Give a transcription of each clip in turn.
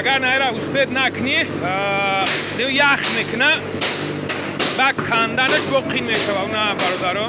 Агар найра успеть накунӣ, ях мекуна, баъд канданаш бо қин мешава. На, бародаро.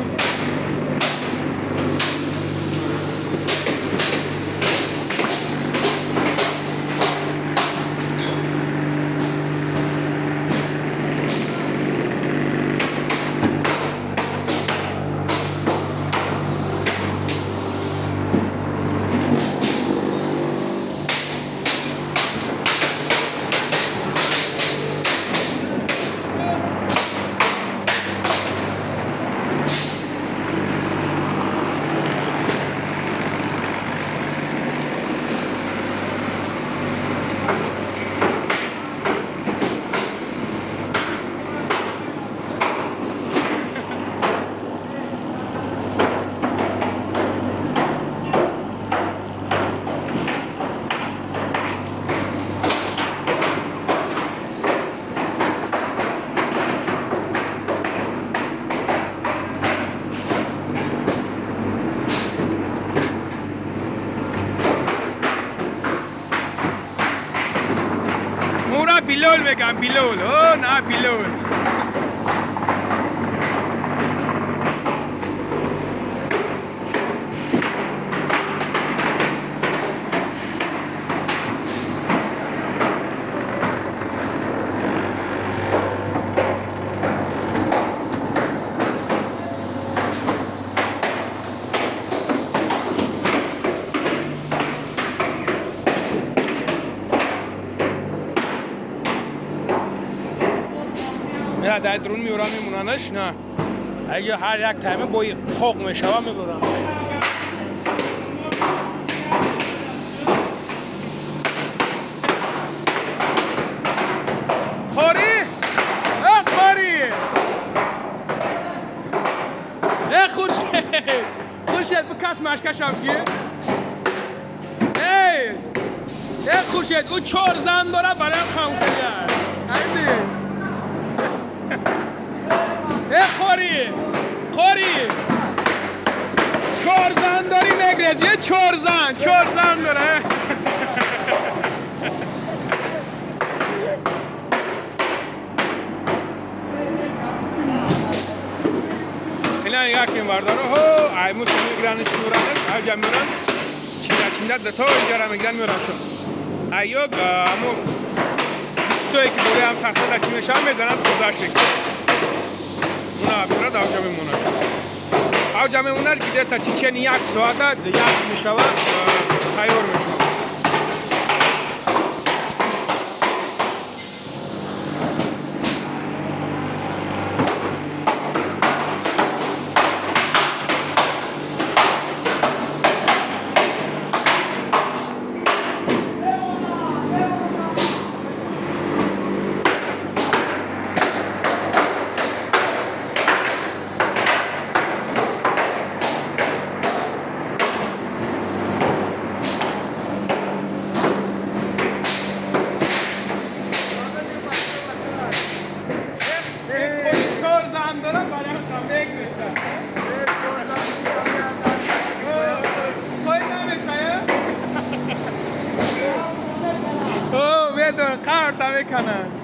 Мура билол меган, билол. О, на билол. Мера дар дарун меорам, мемонанаш. На, аҷо ҳар як тайма бо қоқ мешава, мебурам. Қори, э қори, э Хуршед, Хуршед, бикас машкашам ки. Эй, э Хуршед, ӯ чор зан дора, бароям хамхӯрия. Айди. Э қори, қори, чор зан дорӣ, мегрез е, чор зан, чор зан дора. Ина нигоҳ кун, бардоро. Ҳо, аймус мегиранш, меоранаш, аҷа меоран, чинда чинда то иҷара мегиран, меораншо. Айё аму сое ки бораи ҳам тахта чӣ мешавад, мезананд, хурдаш мекунад. Уна меорад, авҷа мемонад, авҷа мемонад, где-то течение як соата ях мешавад, тайёр мешавад. Чор зан дорам, бароям мегреза. Қои намешая? О, медон, қарта мекананд.